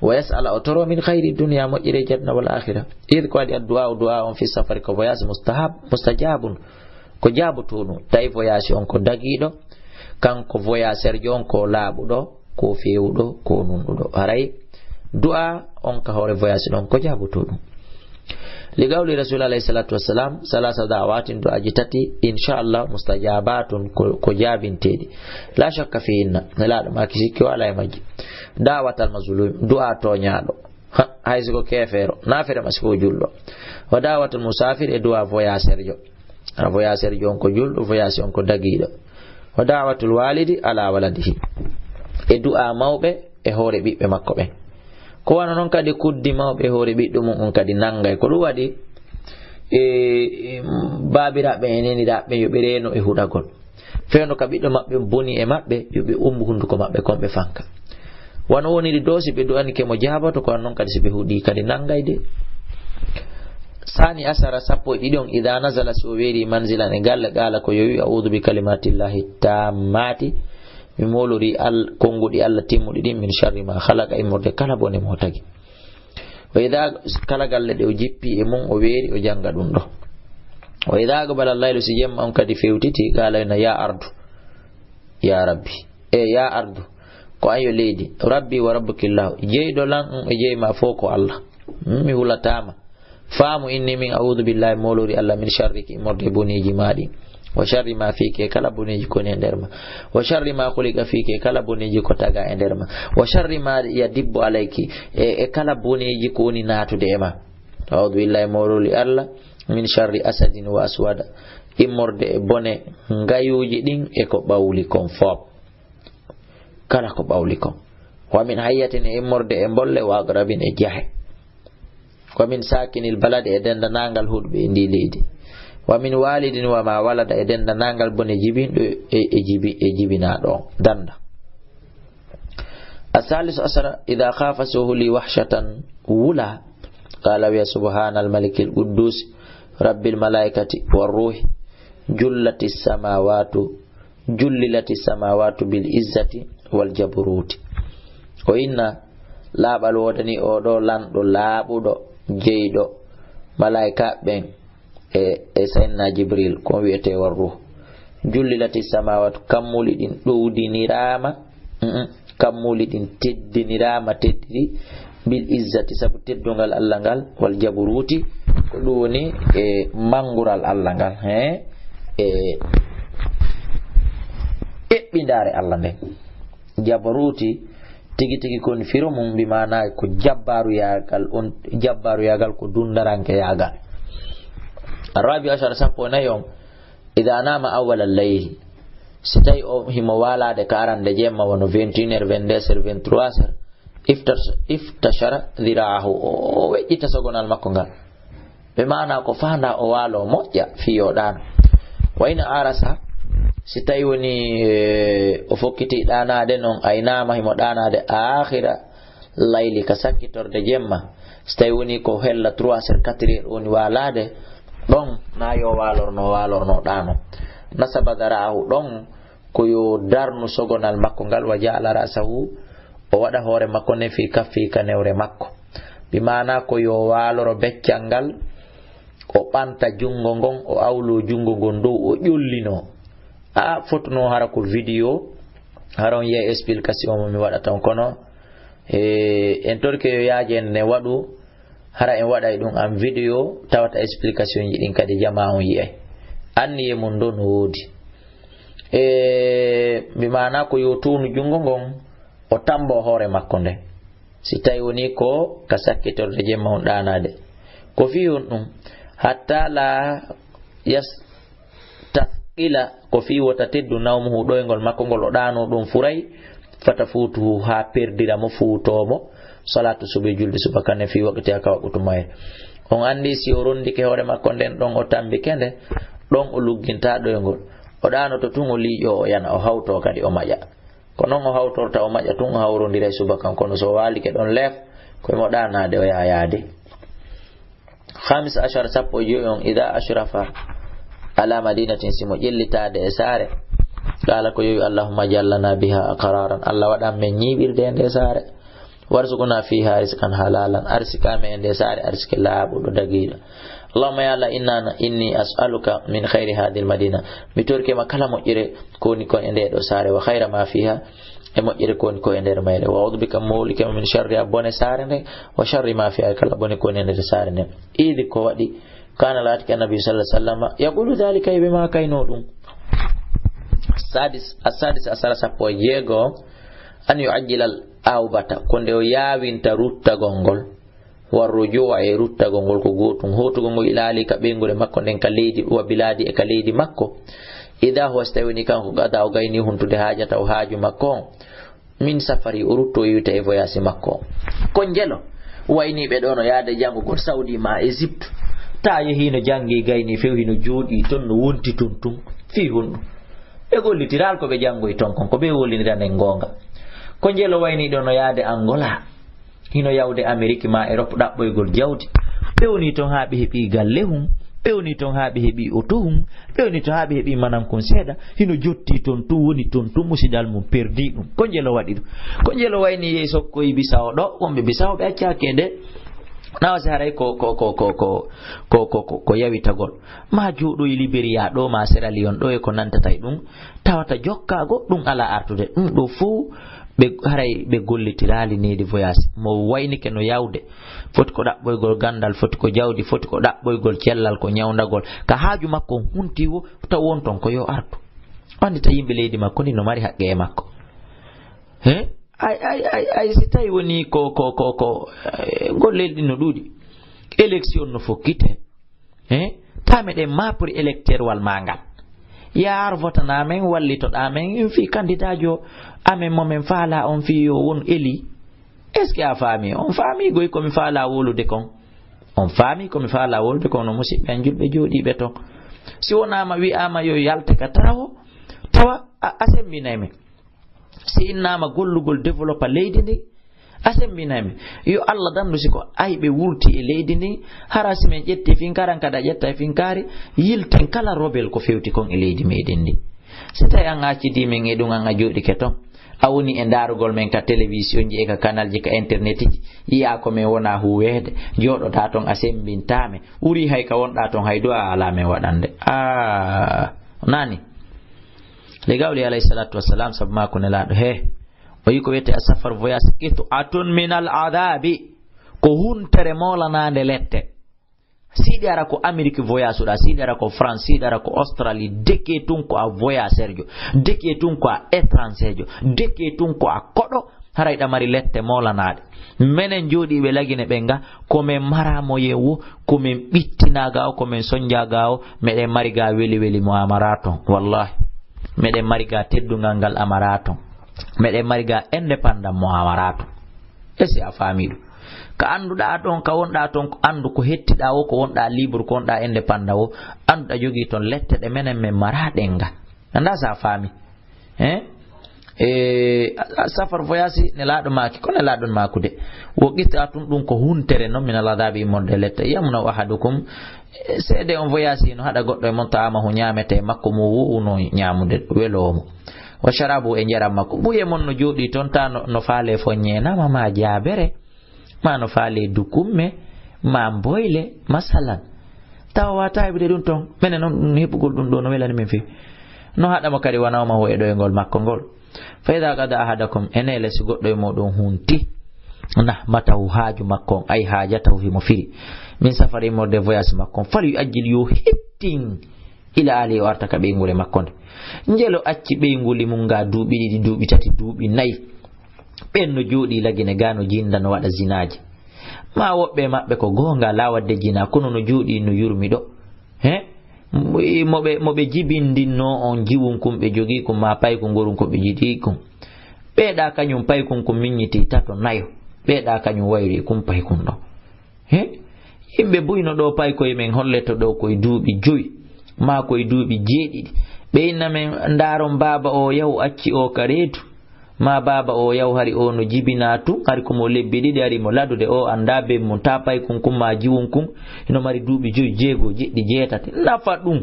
wa yas'ala, o toro, min khayri dunya, moƴƴere jadna, wal akhira. Id, ko waɗi, addu'a, du'a on fi safari, ko voyage, mustahab, mustajabun, ko jaabotoɗum. Tawi voyage on ko dagiɗo, kanko voyageur jo on ko laaɓuɗo, ko feewuɗo, ko nunɗuɗo. Haray du'a on ka hoore voyage ɗon ko jaabotoɗum. Li qawli rasul alayhi salatu wassalam, salasa da'awatin, du'aji tati, inshallah mustajabatun, ko, ko jaabinteɗi. La shakka fihinna, Nelaɗo maaki sikki wala e majji. Da'watal mazlum, du'a toñaɗo. Ha, hay si ko keefeero, naafere ma si ko julɗo. Wa da'watul musafir, e du'a voyageur jo. A voyageur jo on ko julɗo, voyage on ko dagiɗo. Wa da'watul walidi ala waladihi. E du'a mawɓe e hoore ɓiɓɓe makko ɓen. Ko wano non kadi kuddi mawɓe e hoore ɓiɗɗo mum on kadi nangay. Ko ɗum waɗi, e, e, baabiraaɓe e neniraaɓe yo ɓe reeno e huɗagol. Fewndo ka ɓiɗɗo maɓɓe boni e maɓɓe, yo ɓe umbu hunduko maɓɓe kon ɓe fanka. Wano woniri ɗo, si ɓe du'anike mo jaaboto, ko non kadi si ɓe huɗi kadi nangayde. Sani asara, sappo e ɗiɗi on, idha nazala, si o weeri manzilan e galle, qala, ko yo wi, "A'udhu bi kalimatillahi tammati", mi molori Al-, konnguɗi Allah timmuɗi ɗin, "min sharri ma khalaqa", immorde kala bone mo tagi. Wa idha, kala galle ɗe o jippi e mum, o weeri, o janga ɗum ɗo. Wa idha aqbala al-laylu, si jemma on kadi fewtiti, qala, na, "Ya ardu, ya Rabbi, e ya ardu, ko an yo leydi, Rabbi wa rabbukillahu, jeyɗo lan on e jeyma fof ko Allah. Hmm, mi hulatama. Faamu inni min a'udhu billahi, molori Allah, min sharriki, immorde boneji ma ɗin. Wa sharri ma fiki, e kala boneji ko woni e nder ma. Wa sharri ma khuliqa fiki, e kala boneji ko taga e nder ma. Wa sharri ma yadibbu alayki, e, e kala boneji ko woni natude e ma." A'udhu billahi, molori Allah, "min sharri asadin wa aswada", immorde e bone ngayuji ɗin e ko ɓawli kon fof. Kala ko ɓawli kon. "Wa min hayyatin", e immorde e mbolle, "wa aqrabin", e jahe. "Wa min sakinil baladi", e dendanangal huɗuɓe e ndi leydi. "Wa min walidin wa ma walada", e dendanangal bone jibinɗo e, e jibi-, e jibinaɗo on. Danda. As-salisu asara, idha khafa, so huli, wahshatan, wula, qala, wiya, "Subhanal malikil quddus, rabbil malaikati war ruhi, jullatis samawatu, jullilati samawatu bil izzati wal jabaruti." O inna, laaɓal woodani oɗo lanɗo laaɓuɗo, jeyɗo malaika ɓen e, e Sayyidina Jibril, ko on wi'ete war ruh. Jullilati samawatu, kammuli ɗin ɗowdiniraama, mm, kammuli ɗin teddiniraama, teddiri, bil izzati, sabu teddungal Allah ngal, wal jabaruti, ko ɗum woni e mangural Allah ngal, he, e eɓɓindaare Allah nden. Jabaruti, tigi tigi kon firo mum, bi maana ko jabbaruyagal, on jabbaruyagal ko dundarankeyagal. Rabi ashara, sappo e nayi on, idha nama awwalal layli, si tawi o himo walaade ka arande jemma, wano vingt et une heures, vingt-deux heures, vingt-trois heures, iftar-, iftashara dhira'ahu, o, o weƴƴita sogonal makko ngal. Ɓe maana ko faanda o waalo moƴƴa fii yo ɗaano. Wa in arasa, si tawi woni, eh, o fokkiti ɗaanaade non, ay nama himo ɗaanaade aakhira layli, ka sakkitorde jemma. Si tawi woni ko hella trois heures, quatre heures woni waalaade, ɗon na yo waalorno, waalorno ɗaano. Nasaba dhara'ahu, ɗon ko yo darnu sogonal makko ngal, wa ja'ala ra'sahu, o waɗa hoore makko nden, fi kaffi, ka newre makko. Bi maana ko yo waaloro beccal ngal, o ɓanta junngo ngon, o awlo junngo ngon dow, o ƴollino. A fotuno hara ko video, hara on yi'ay explication mo mi waɗata on, kono, e, en torike yo yaaje en ne waɗu, hara en waɗay ɗum en video, tawata explication ji ɗin kadi jamaa on yi'ay. Anniye mum ɗo no woodi. E, bi maana ko yo townu junngo ngon, o tambo hoore makko nden. Si tawi woni ko ka sakkitorde jemma on ɗaanaade. Ko fii honɗum? Hatta la yas-, tas-, Ila ko fii wota teddu nawmuhu ɗoyngol makko ngol o ɗaano ɗum furay, fata fuutuhu haa perdira mo fuutoo mo, salaatu subi julde subaka nden fii waqtiha ka waqtu mayre. On anndi si o rondike hoore makko nden ɗon o tambike nde, ɗon o lugginta ɗoyngol. O ɗaanoto tun o liiƴo o yana o hawto kadi o maƴa. Ko non o hawtorta o maƴa tun o hawrondiray subaka kono so o waalike ɗon leef ko imo ɗaanaade o yaha yaade. Khamis ashara sappo e jowi on ida ashrafa ala madinatin simo ƴellitaade e saare. Qala ko yowi allahumma jallana biha aqraran allah waɗan men ñiiɓirde e nde saare. Warzuqna fiha rizqan halalan arsika men e nde saare arsike laaɓuɗo dagiiɗo. Allahumma ya allah inna inni as'aluka min khayri hadhihi almadina mi torike ma kala moƴƴere ko woni kon e nde ɗo saare wa khayra ma fiha e moƴƴere ko woni ko e nder mayre. Wa a'udhu bika mowlike min sharri a bone saare nden wa sharri ma fiha kala bone ko woni e nder saare nden. Idi ko waɗi kana laatike annabi sallallahu alaihi wasallam yaqulu dhalika ibe ma kayno ɗum. Sadis asadis asara sappo e jeego an yu'ajjilal awbata ko nde o yaawinta ruttagol ngol. Warrujuwa e ruttagol ngol ko gootum hootugol ngol ilaali ka ɓeynguure makko nden ka leydi wa biladi e ka leydi makko. Ida huwa so tawi woni kanko gada o gayni huntude haajata o haaju makko on. Min safari o rutto iwta e voyage makko on. Ko njelo wayniɓe ɗo no yaade janngugol saudi ma égypte. Ta yehi no janngi gayni few hino jooɗi ton no wonti ton tun fii honɗum? Ɓe gollitiral ko ɓe janngoyi ton kon ko ɓe wolliniranen goonga. Ko njelo wayni ɗo no yaade angola hino yawde amerique ma europe ɗaɓɓoygol jawdi. Ɓe woni ton haa ɓe heɓi galle hum. Ɓe woni ton haa ɓe heɓi oto hum. Ɓe woni ton haa ɓe heɓi manankun seeɗa. Hino jotti ton tun woni ton tun musidal mum perdi ɗum ko njelo waɗi ɗum. Ko njelo wayni yehi sokkoyi bisawo ɗo wonɓe bisawo ɓe accaki e nde. Nawasi haray ko ko ko ko ko ko ko ko ko yawitagol ma jooɗoyi liberiya ɗo ma sera liyon ɗo e ko nantata e ɗum. Tawata jokkaago ɗum alaa artude ɗum ɗo fow. Ɓe haray ɓe gollitiraali needi voyage mo waynike no yawde. Foti ko ɗaɓɓoygol ganndal foti ko jawdi foti ko ɗaɓɓoygol cellal ko ñawndagol ka haaju makko on hunti wo taw won ton ko yo artu. Anndita yimɓe leydi makko ndi no mari haqqe e makko. He ay ay ay ay si tawi woni ko ko ko ko eh, gollel ɗi no ɗuuɗi. Élection no fokkite. He ta meɗen mapori électeur wal ma ngal. Yaar votana men wallitoɗa men en fii candidat jo amen momin faala on fii yo won eli. Est ce que a faami on faami goy komi faala wolude kon? On faami komi faala wolude kon no musiɓɓe an julɓe jooɗiiɓe ton. Si wonama wi'ama yo yalte ka tarawo tawa a sembinay men. Si innama gollugol développa leydi ndi a sembinay men. Yo allah dandu si ko ayɓe wurti e leydi ndi. Hara si min ƴetti finkara kadi a ƴetta e finkari yilten kala robel ko fewti kon e leydi meɗen ndi. Si tawi an accidi min e ɗum an a jooɗike ton a woni e ndaarugol men ka télévision ji e ka kanal ji ka internet ji yiya ko min wona huweede. Jooɗoɗa ton a sembinta men ɓuri hay ka wonɗa ton hay du'a ala men waɗande a nani. Ligawli alayhi salatu wassalam sabu mako nelaɗo he o yi ko wiyete a safar voyage qit'atun min al adabi. Ko huntere molanande lette. Siɗi ara ko amérique voyage uɗa siɗi ara ko france siɗi ara ko australie deke tun ko a voyageurjo. Deke tun ko a étrangéjo. Deke tun ko a koɗo. Haray ɗa mari lette molanaɗe. Menen jooɗiɓe lagine ɓe nga komin maramoye wo komin ɓittinaga o komin sonjaga o. Meɗen mari ga weli weli mo amara ton wallahi. Meɗen mari ga teddungal ngal amara ton. Meɗen mari ga indépendant mo amara ton. Esi a faami ɗum? Ka annduɗa ɗon ka wonɗa ton anndu ko hettiɗa wo ko wonɗa libre ko wonɗa indépendant wo. Annduɗa jogii ton lette ɗe menen min mara ɗen nga. Annda sa faami? Hein? E safar voyage ne laaɗo maaki ko ne laaɗon maakude. Wo qit'atun ɗum ko huntere non min aladabi immorde lette yamna o ahadukum. Seede on voyage no haɗa goɗɗo e mon ta'amahu ñaamete makko mo wu'uno ñaamude weloomo. Wa sharabu e njaram makko ɓuye mon no jooɗi ton ta no, no faale foññe nama ma jaabere ma no faale dukumme ma mboyle masalan. Tawa wata heɓude ɗum ton menen noon heɓugol ɗum ɗo no welani min fewi. No haɗamo kadi wanawma ho e ɗoyngol makko ngol. Fa ida gada ahadakum enele si goɗɗo e muɗum hunti nahmatahu haaju makko on ay haajatahu himo firi min safari immorde voyage makko on fal yu ajjil yo hettin ila ali o arta ka ɓeynguure makko nde. Njelo acci ɓeynguli mum nga duuɓi ɗiɗi duuɓi tati duuɓi nayi. Ɓen no jooɗi lagine ga no jinda no waɗa zinaaji. Ma woɓɓe maɓɓe ko goonga laa waɗde jina kono no jooɗi no yurmi ɗo. He mo ɓe, mo ɓe jibindinnoo on jiwun kun ɓe jogii kun, maa paykun ngorun ko ɓe jogii kun. Ɓeeɗa kañun paykun kun miññitii tato nayo. Ɓeeɗa kañun wayri kun paykun ɗon. He? Yimɓe buyno ɗoo paykoy men holleto ɗoo koye duuɓi jowi, maa koye duuɓi jeeɗiɗi. Ɓe inna men, ndaaron baaba oo yahu acci oo ka reedu. Maa baaba oo yahu hari oo no jibinaa tun, hari ko mo lebbi ɗiɗi, hari mo ladude, oo anndaa ben mum, taa paykun kun maa jiwun kun, hino mari duuɓi jowi, jeego, jeɗɗi, jeetati. Nafa ɗun.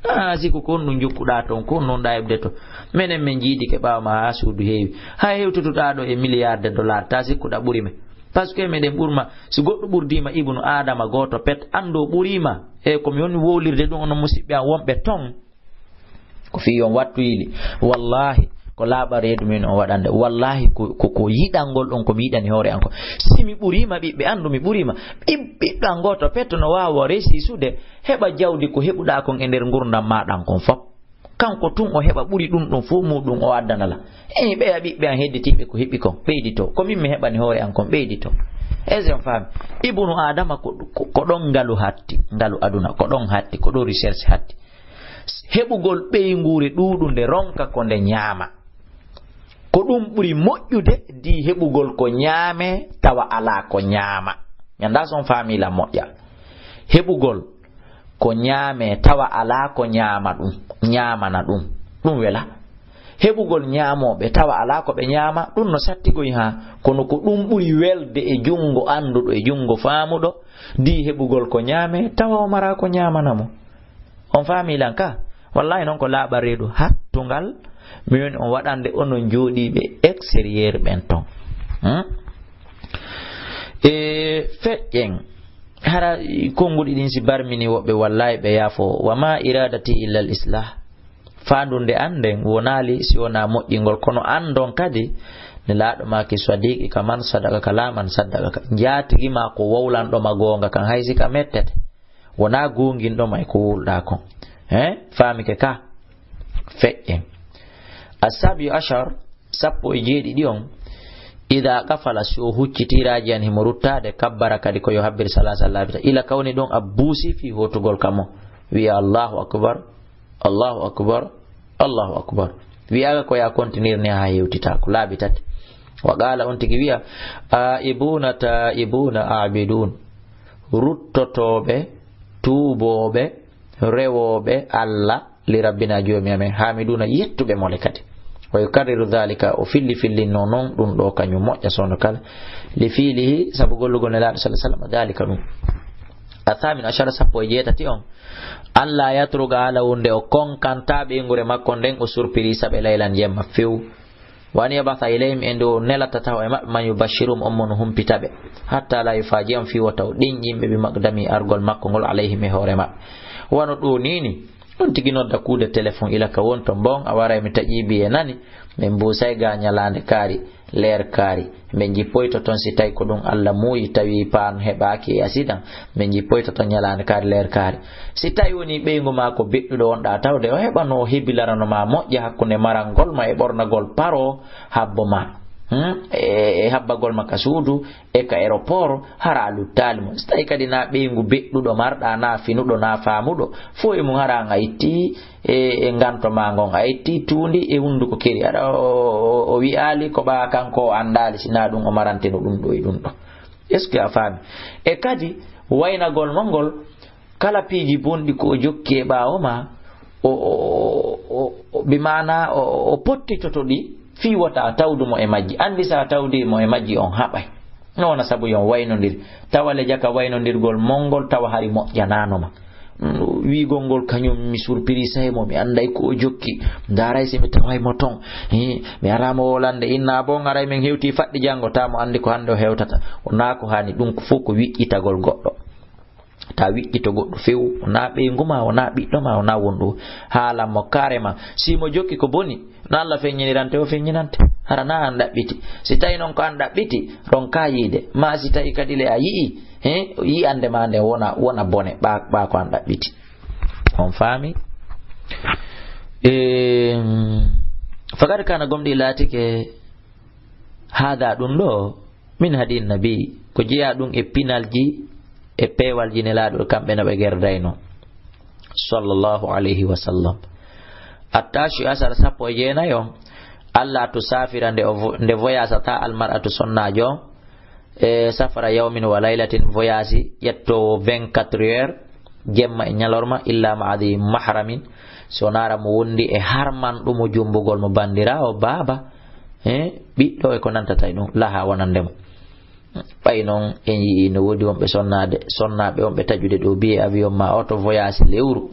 Aa, sikku ko honɗun jokkuɗaa ton, ko honɗun ɗaa heɓde ton. Menen men jiidike ɓaawo maa haa suudu heewi. Hay hewtoduɗaa ɗoo e miliyaar de dollar, taa sikkuɗaa ɓuri men. Parce que meɗen ɓurma, si goɗɗo ɓurdiima Ibnu Aadama gooto pet, anndoo ɓuriima. E ko mi woni wowlirde ɗun, onon musiɓɓe an wonɓe ton. Ko fii on wattu yili. Wallaahi, ko laaɓa reedu min on waɗande. Wallaahi, ko, ko, ko yiɗangol on ko mi yiɗani hoore an kon. Si mi ɓuriima ɓiɓɓe, anndu mi ɓuriima. Ɓiɓ-, ɓiɗɗo an gooto pet no waawa resisude, heɓa jawdi ko heɓuɗaa kon e nder ngurndan maa ɗan kon fof. Kanko tun o heɓa ɓuri ɗun ɗon fof muɗum o addana la. Eyi, ɓeya ɓiɓɓe an hedditiiɓe ko heɓi kon, ɓeyditoo. Ko min mi heɓani hoore an kon, ɓeyditoo. Est-ce que on faami? Ibnu Aadama ko, ko, ko ɗon ngalu hatti, ngalu aduna, ko ɗon hatti, ko ɗon recherche hatti. Heɓugol ɓeynguure ɗuuɗunde, ronka ko nde ñaama. Ko ɗun ɓuri moƴƴude di heɓugol ko ñaamee tawa alaa ko ñaama. Mi anndaa si on faamii lan moƴƴa. Heɓugol ko ñaamee tawa alaa ko ñaama ɗun, ñaamana ɗun, ɗun wela. Heɓugol ñaamooɓe tawa alaa ko ɓe ñaama, ɗun no sattigoy haa, kono ko ɗun ɓuri welde e junngo annduɗo, e junngo faamuɗo, di heɓugol ko ñaamee tawa o maraa ko ñaamana mo. On faamii lan ka? Wallaahi non ko laaɓa reedu hattungal, mi woni on waɗande onon jooɗiiɓe extérieur ɓen ton. Hmm? E feƴƴen, hara konnguɗi ɗin si barmini woɓɓe, wallaahi ɓe yaafo. Wa ma iradati illa al islah. Faandunde an nden wonaali si wonaa moƴƴingol, kono anndon kadi, Nelaaɗo maaki, sadiqi ka man sadaka ka laa man saddaka ka. Njaatigi maa ko wowlanɗo ma goonga kan, hay si ka mettete. Wonaa goonginɗo ma e ko wowluɗaa kon. He? Faamike ka? Feƴƴen. Asabi ashar, sappo e jeeɗiɗi on, ida gafala, si o huccitii, raajiyan, himo ruttaade, kabbara kadi ko yo habbir salaasa laabita. Ila ka woni ɗon a buusi fii hootugol ka mo. Wi'a, Allahu akbar, Allahu akbar, Allahu akbar. Wi'aaka ko yaa kontinir ni haa hewtitaa, ko laabi tati. Wa qaala, on tigi wi'a, a'ibuuna, taa'ibuuna, aabiduun. Ruttotooɓe, tuubooɓe, rewooɓe Alla, li rabbina, joomi amen, haamiduuna, yettuɓe mo le kadi. Wa yukarriru dhalika, o filli fillinno non ɗum ɗo kañum moƴƴa sono kala. Li fiilihi, sabu gollugol Nelaaɗo sallallahu alaihi wasallam, dhalika ɗum. A thamin ashara, sappo e jeetati on. An laa yatruka, haala wonde o konkanta ɓeynguure makko nden, o surprise ɓe laylan jemma few. Wa an yab'atha ilayhim, e nde o nelata taho e maɓɓe, man yubashshiruhum, on mo no humpita ɓe. Hatta laa yufaji'ahum, fii wota o ɗenƴin ɓe, bi maqdamihi, argol makko ngol, alayhim, e hoore maɓɓe. Wano ɗo nii ni, on tigi nodda kuuɗe téléphone ila ka wonto mbon, a waray mi taƴi bi e nani, min mbusay ga ñalaande kaari, leer kaari. Min jippoyto ton si tawi ko ɗum Alla muuyi, tawi paan heɓaaki e accident. Min jippoyto ton ñalaande kaari, leer kaari. Si tawi woni ɓeyngu maa ko beɗɗuɗo wonɗaa tawde, o heɓano o hebilarano ma moƴƴa hakkunde marangol ma e ɓornagol paro habbo ma. Hmm? E, e habbagol ma ka suudu, e ka aéroport, hara a luttaali mo. Si tawi kadi na ɓeyngu beɗɗuɗo marɗa, na finuɗo, na faamuɗo, fof e mum hara a itti e, e nganto ma ngon, a itti tuundi e hunnduko keri, aɗa o, o, o wi'aali ko ɓaa kanko o anndaali, si na ɗum o marantino ɗum ɗo e ɗum ɗo. Est-ce que a faami? E kadi, waynagol mo ngol, kala piiji bonɗi ko o jokki e ɓaawo ma, o, o, o, o, bi maana o, o pottitoto ɗi fii wota a tawdu mo e majji. Anndi si a tawdi mo e majji, on haɓay. No wona sabu yo on waynondir. Tawa le jaka waynondirgol mon ngol, tawa hari moƴƴanaano ma. Mm, wiigol ngol kañum mi surprise mo, mi annday ko o jokki. Ndaaray si mi taway mo ton. Hi, mi ara mo wolande. Inna bon aray min hewti faɗɗi janngo, ta mo anndi ko hannde o hewtata. Wonaa ko haani ɗum ko fof ko wiƴƴitagol goɗɗo. Ta wiƴƴito goɗɗo few, wonaa ɓeyngu ma, wonaa ɓiɗɗo ma, wonaa wonɗo. Haala mo carrément. Si mo jokki ko boni, no Alla feññinirante, o feññinante. Hara na an ɗaɓɓiti. Si tawi noon ko an ɗaɓɓiti, ronka yiide. Ma si tawi kadi le a yi'i, he, yi'ande ma nden wona, wona bone, ɓa, ɓa ko an ɗaɓɓiti. On faami? E, fakad kana gomɗi laatike Haada ɗum ɗo, min hadi nabi, ko jeyaa ɗum e pinalji, e peewalji Nelaaɗo, kamɓe no ɓe gerdayno. Sallallahu alayhi wa sallam. Attashi asara, sappo e jeenayi on. Alla tu safira nde o vo-, nde voyasata almar'atu sonnaajo on. E safara yawmin wa laylatin, voyasi ƴettowo vingt-quatre heures, jemma e ñalorma, illa ma'a dhi mahramin, so naara mo wondi e harman ɗum o jumbugol mo bandira o baaba. E ɓiɗɗo e ko nantata e ɗum, laha wonande mo. Ɓay noon en yi'i no woodi wonɓe sonnaade, sonnaaɓe on ɓe taƴude ɗo biye avion ma oto voyage lewru,